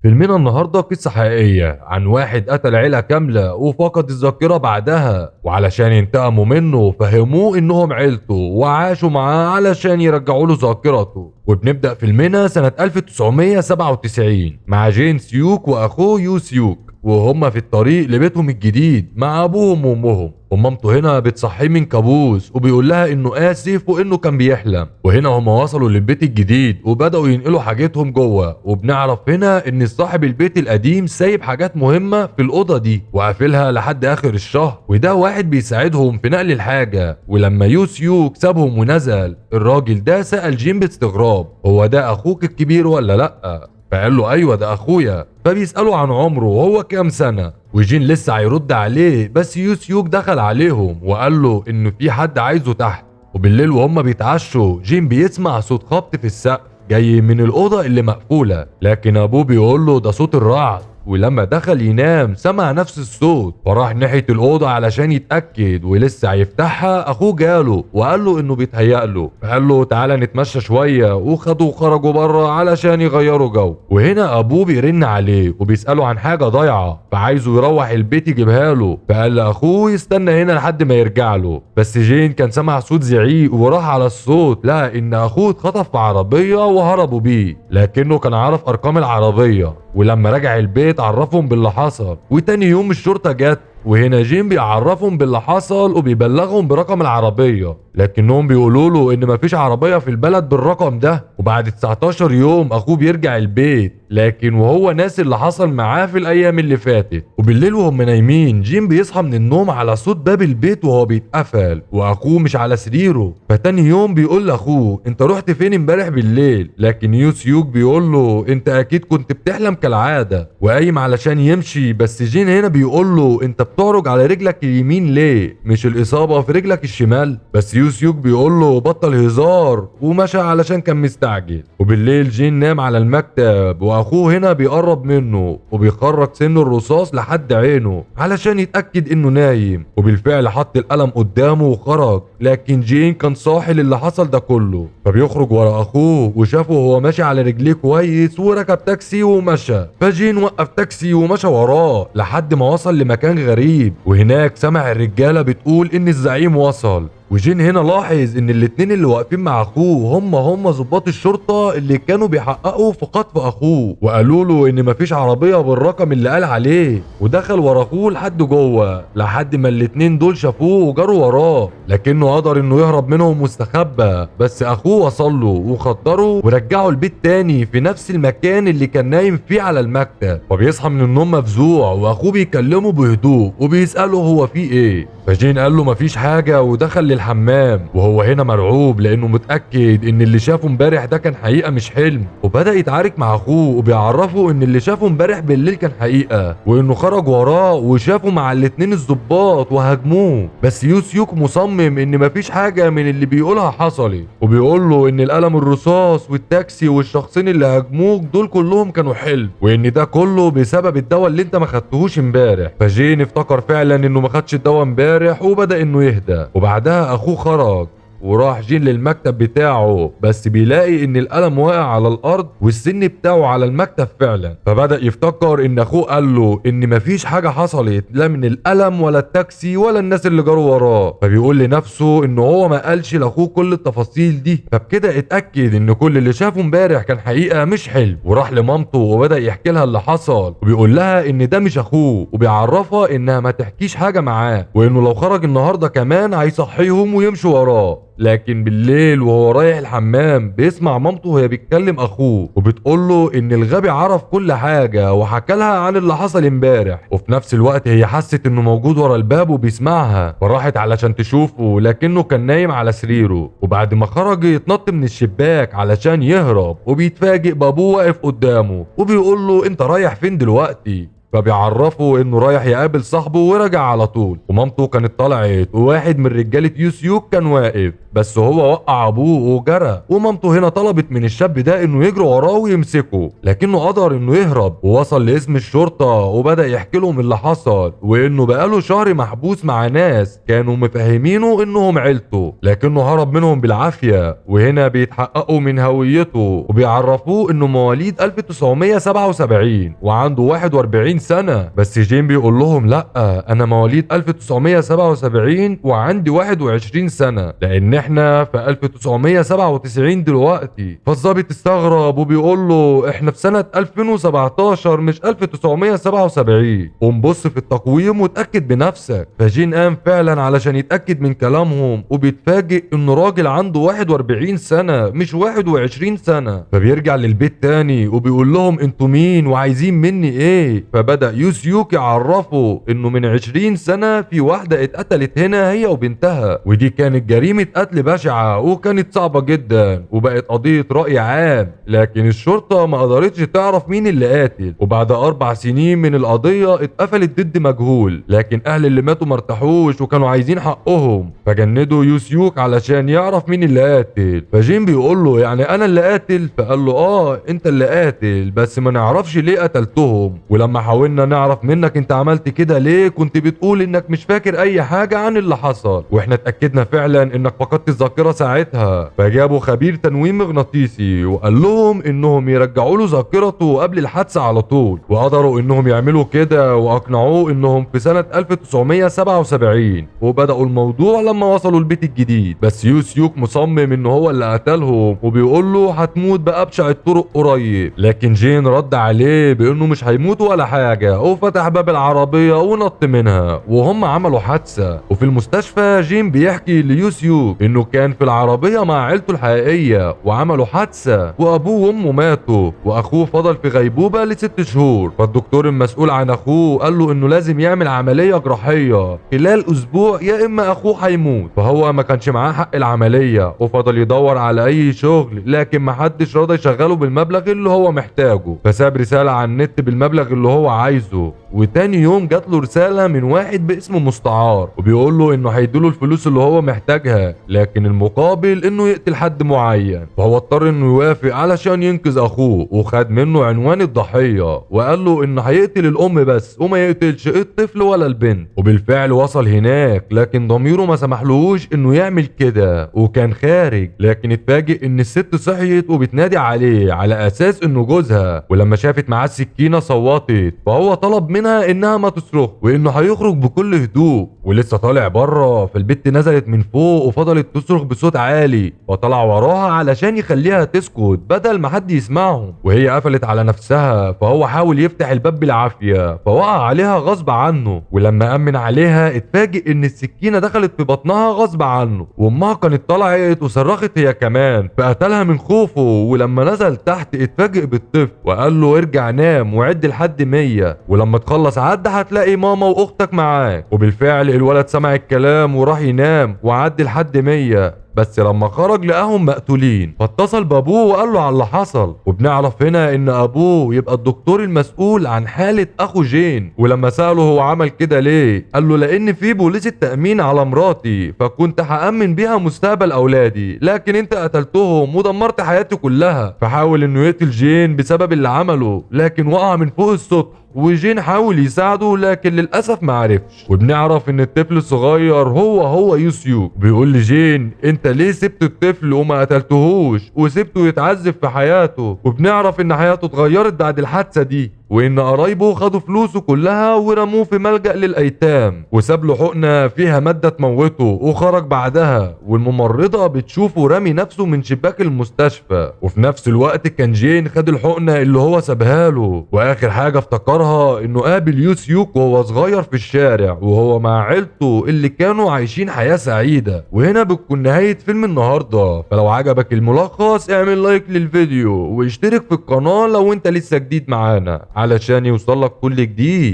فيلمنا النهارده قصة حقيقية عن واحد قتل عيلة كاملة وفقد الذاكرة بعدها، وعلشان ينتقموا منه فهموه انهم عيلته وعاشوا معاه علشان يرجعوا له ذاكرته. وبنبدأ فيلمنا سنة 1997 مع جين سيوك واخوه يو سيوك، وهما في الطريق لبيتهم الجديد مع ابوهم وامهم. ومامته هنا بتصحيه من كابوس وبيقول لها انه اسف وانه كان بيحلم. وهنا هما وصلوا للبيت الجديد وبداوا ينقلوا حاجتهم جوه، وبنعرف هنا ان صاحب البيت القديم سايب حاجات مهمة في الاوضة دي وقافلها لحد اخر الشهر، وده واحد بيساعدهم في نقل الحاجة. ولما يوسيوك سابهم ونزل، الراجل ده سأل جيم باستغراب، هو ده اخوك الكبير ولا لا؟ فقال له ايوه ده اخويا. فبيسأله عن عمره وهو كام سنة، وجين لسه هيرد عليه بس يوسيوك دخل عليهم وقال له انه في حد عايزه تحت. وبالليل وهم بيتعشوا جين بيسمع صوت خبط في السقف جاي من الأوضة اللي مقفولة، لكن ابوه بيقول له ده صوت الرعد. ولما دخل ينام سمع نفس الصوت، فراح ناحية الأوضة علشان يتأكد، ولسه هيفتحها أخوه جاله وقال له إنه بيتهيأ له، فقال له تعالى نتمشى شوية، وخدوه وخرجوا بره علشان يغيروا جو. وهنا أبوه بيرن عليه وبيسأله عن حاجة ضايعة، فعايزه يروح البيت يجيبها له، فقال لأخوه يستنى هنا لحد ما يرجع له. بس جين كان سمع صوت زعيق وراح على الصوت، لقى إن أخوه اتخطف في عربية وهربوا بيه، لكنه كان عارف أرقام العربية. ولما رجع البيت عرفهم باللي حصل، وتاني يوم الشرطة جت، وهنا جيم بيعرفهم باللي حصل وبيبلغهم برقم العربية، لكنهم بيقولوا له ان مفيش عربية في البلد بالرقم ده. وبعد 19 يوم اخوه بيرجع البيت، لكن وهو ناسي اللي حصل معاه في الايام اللي فاتت. وبالليل وهم نايمين جيم بيصحى من النوم على صوت باب البيت وهو بيتقفل، واخوه مش على سريره. فتاني يوم بيقول لاخوه انت رحت فين امبارح بالليل؟ لكن يوسيوك بيقول له انت اكيد كنت بتحلم كالعادة، وقايم علشان يمشي. بس جين هنا بيقول له انت بتعرج على رجلك اليمين ليه؟ مش الاصابة في رجلك الشمال؟ بس يوسيوك بيقول له بطل هزار، ومشى علشان كان مستعجل. وبالليل جين نام على المكتب، واخوه هنا بيقرب منه وبيخرج سن الرصاص لحد عينه علشان يتاكد انه نايم، وبالفعل حط القلم قدامه وخرج. لكن جين كان صاحي للي حصل ده كله، فبيخرج ورا اخوه وشافه وهو ماشي على رجليه كويس وركب تاكسي ومشى. فجين وقف تاكسي ومشى وراه لحد ما وصل لمكان غريب، وهناك سمع الرجالة بتقول ان الزعيم وصل. وجين هنا لاحظ ان الاتنين اللي واقفين مع اخوه هم ضباط الشرطة اللي كانوا بيحققوا في خطف اخوه، وقالوا له ان مفيش عربية بالرقم اللي قال عليه. ودخل ورا اخوه لحد جوه لحد ما الاتنين دول شافوه وجروا وراه، لكنه قدر انه يهرب منهم واستخبى. بس اخوه وصل له وخدره ورجعه البيت تاني في نفس المكان اللي كان نايم فيه على المكتب. فبيصحى من النوم مفزوع، واخوه بيكلمه بهدوء وبيسأله هو فيه ايه. فجين قال له مفيش حاجة ودخل للحمام، وهو هنا مرعوب لانه متأكد ان اللي شافه امبارح ده كان حقيقة مش حلم. وبدأ يتعارك مع اخوه وبيعرفه ان اللي شافه امبارح بالليل كان حقيقة، وانه خرج وراه وشافه مع الاتنين الضباط وهاجموه. بس يوسيوك مصمم ان مفيش حاجة من اللي بيقولها حصلت، وبيقول له ان القلم الرصاص والتاكسي والشخصين اللي هاجموك دول كلهم كانوا حلم، وان ده كله بسبب الدواء اللي انت ما خدتهوش امبارح. فجين افتكر فعلا انه ما خدش الدواء امبارح وبدأ انه يهدى. وبعدها اخوه خرج وراح جين للمكتب بتاعه، بس بيلاقي ان القلم واقع على الارض والسن بتاعه على المكتب فعلا. فبدأ يفتكر ان اخوه قال له ان مفيش حاجة حصلت لا من القلم ولا التاكسي ولا الناس اللي جروا وراه. فبيقول لنفسه ان هو ما قالش لاخوه كل التفاصيل دي، فبكده اتأكد ان كل اللي شافه امبارح كان حقيقة مش حلم. وراح لمامته وبدأ يحكي لها اللي حصل، وبيقول لها ان ده مش اخوه، وبيعرفها انها ما تحكيش حاجة معاه، وانه لو خرج النهارده كمان هيصحيهم ويمشوا وراه. لكن بالليل وهو رايح الحمام بيسمع مامته وهي بتكلم اخوه وبتقول له ان الغبي عرف كل حاجة وحكى لها عن اللي حصل امبارح. وفي نفس الوقت هي حست انه موجود ورا الباب وبيسمعها، فراحت علشان تشوفه لكنه كان نايم على سريره. وبعد ما خرج يتنط من الشباك علشان يهرب، وبيتفاجئ بابوه واقف قدامه وبيقول له انت رايح فين دلوقتي؟ فبيعرفه انه رايح يقابل صاحبه ورجع على طول. ومامته كانت طلعت وواحد من رجاله يوسيوك كان واقف، بس هو وقع ابوه وجرى. ومامته هنا طلبت من الشاب ده انه يجري وراه ويمسكه، لكنه قدر انه يهرب ووصل لاسم الشرطة وبدا يحكي لهم اللي حصل، وانه بقاله شهر محبوس مع ناس كانوا مفهمينه انهم عيلته، لكنه هرب منهم بالعافية. وهنا بيتحققوا من هويته وبيعرفوه انه مواليد 1977 وعنده 41 سنة، بس جين بيقول لهم لا، انا مواليد 1977 وعندي 21 سنة، لان احنا في 1997 دلوقتي. فالظابط استغرب وبيقول له احنا في سنة 2017 مش 1977، قوم بص في التقويم وتأكد بنفسك. فجين قام فعلا علشان يتأكد من كلامهم، وبيتفاجئ انه راجل عنده 41 سنة مش 21 سنة. فبيرجع للبيت تاني وبيقول لهم انتوا مين وعايزين مني ايه؟ فبدأ يوسيوك يعرفه انه من 20 سنة في واحدة اتقتلت هنا هي وبنتها، ودي كانت جريمة قتل بشعة وكانت صعبة جدا وبقت قضية رأي عام، لكن الشرطة ما قدرتش تعرف مين اللي قاتل. وبعد 4 سنين من القضية اتقفلت ضد مجهول، لكن اهل اللي ماتوا مرتاحوش وكانوا عايزين حقهم، فجندوا يوسيوك علشان يعرف مين اللي قاتل. فجين بيقول له يعني انا اللي قاتل؟ فقال له اه انت اللي قاتل، بس ما نعرفش ليه قتلتهم، ولما حاولنا نعرف منك انت عملت كده ليه كنت بتقول انك مش فاكر اي حاجة عن اللي حصل، واحنا اتأكدنا فعلا انك فقدت الذاكرة ساعتها. فجابوا خبير تنويم مغناطيسي وقال لهم انهم يرجعوا له ذاكرته قبل الحادثة على طول، وقدروا انهم يعملوا كده واقنعوه انهم في سنة 1977، وبدأوا الموضوع لما وصلوا البيت الجديد. بس يوسيوك مصمم ان هو اللي قتلهم وبيقول له هتموت بأبشع الطرق قريب، لكن جين رد عليه بانه مش هيموت ولا حاجة، وفتح باب العربية ونط منها وهم عملوا حادثة. وفي المستشفى جين بيحكي ليوسيوك انه كان في العربية مع عيلته الحقيقية وعملوا حادثة وابوه وامه ماتوا واخوه فضل في غيبوبة ل6 شهور. فالدكتور المسؤول عن اخوه قال له انه لازم يعمل عملية جراحية خلال اسبوع يا اما اخوه هيموت، فهو ما كانش معاه حق العملية وفضل يدور على اي شغل، لكن محدش رضى يشغله بالمبلغ اللي هو محتاجه، فساب رسالة على النت بالمبلغ اللي هو عايزه. وتاني يوم جات له رسالة من واحد باسم مستعار وبيقول له انه هيديله الفلوس اللي هو محتاجها، لكن المقابل انه يقتل حد معين. فهو اضطر انه يوافق علشان ينقذ اخوه، وخد منه عنوان الضحية وقال له انه هيقتل الام بس وما يقتلش الطفل ولا البنت. وبالفعل وصل هناك، لكن ضميره ما سمحلهوش انه يعمل كده وكان خارج، لكن اتفاجئ ان الست صحيت وبتنادي عليه على اساس انه جوزها، ولما شافت معاه السكينة صوتت، فهو طلب منها انها ما تصرخ وانه هيخرج بكل هدوء. ولسه طالع بره فالبت نزلت من فوق وفضلت تصرخ بصوت عالي، فطلع وراها علشان يخليها تسكت بدل ما حد يسمعهم، وهي قفلت على نفسها، فهو حاول يفتح الباب بالعافية فوقع عليها غصب عنه، ولما امن عليها اتفاجئ ان السكينة دخلت في بطنها غصب عنه، وامها كانت طلعت وصرخت هي كمان فقتلها من خوفه. ولما نزل تحت اتفاجئ بالطفل وقال له ارجع نام وعد لحد 100، ولما تخلص عد هتلاقي ماما واختك معاك. وبالفعل الولد سمع الكلام وراح ينام وعد لحد 100، بس لما خرج لقاهم مقتولين، فاتصل بابوه وقال له على اللي حصل. وبنعرف هنا ان ابوه يبقى الدكتور المسؤول عن حالة اخو جين، ولما سأله هو عمل كده ليه قال له لان في بوليس التأمين على مراتي فكنت هأمن بيها مستقبل اولادي، لكن انت قتلتهم ودمرت حياتي كلها. فحاول انه يقتل جين بسبب اللي عمله، لكن وقع من فوق السطح، وجين حاول يساعده لكن للاسف ما عرفش. وبنعرف ان الطفل الصغير هو يوسيوك، بيقول لجين انت ليه سبت الطفل وما قتلتهوش وسبته يتعذب في حياته؟ وبنعرف ان حياته اتغيرت بعد الحادثة دي، وان قرايبه خدوا فلوسه كلها ورموه في ملجأ للايتام، وساب له حقنه فيها مادة تموته وخرج بعدها، والممرضه بتشوفه رامي نفسه من شباك المستشفى. وفي نفس الوقت كان جين خد الحقنة اللي هو سابها له، واخر حاجة افتكرها انه قابل يوسيوك وهو صغير في الشارع وهو مع عيلته اللي كانوا عايشين حياة سعيدة. وهنا بتكون نهاية فيلم النهارده. فلو عجبك الملخص اعمل لايك للفيديو واشترك في القناة لو انت لسه جديد معانا علشان يوصلك كل جديد.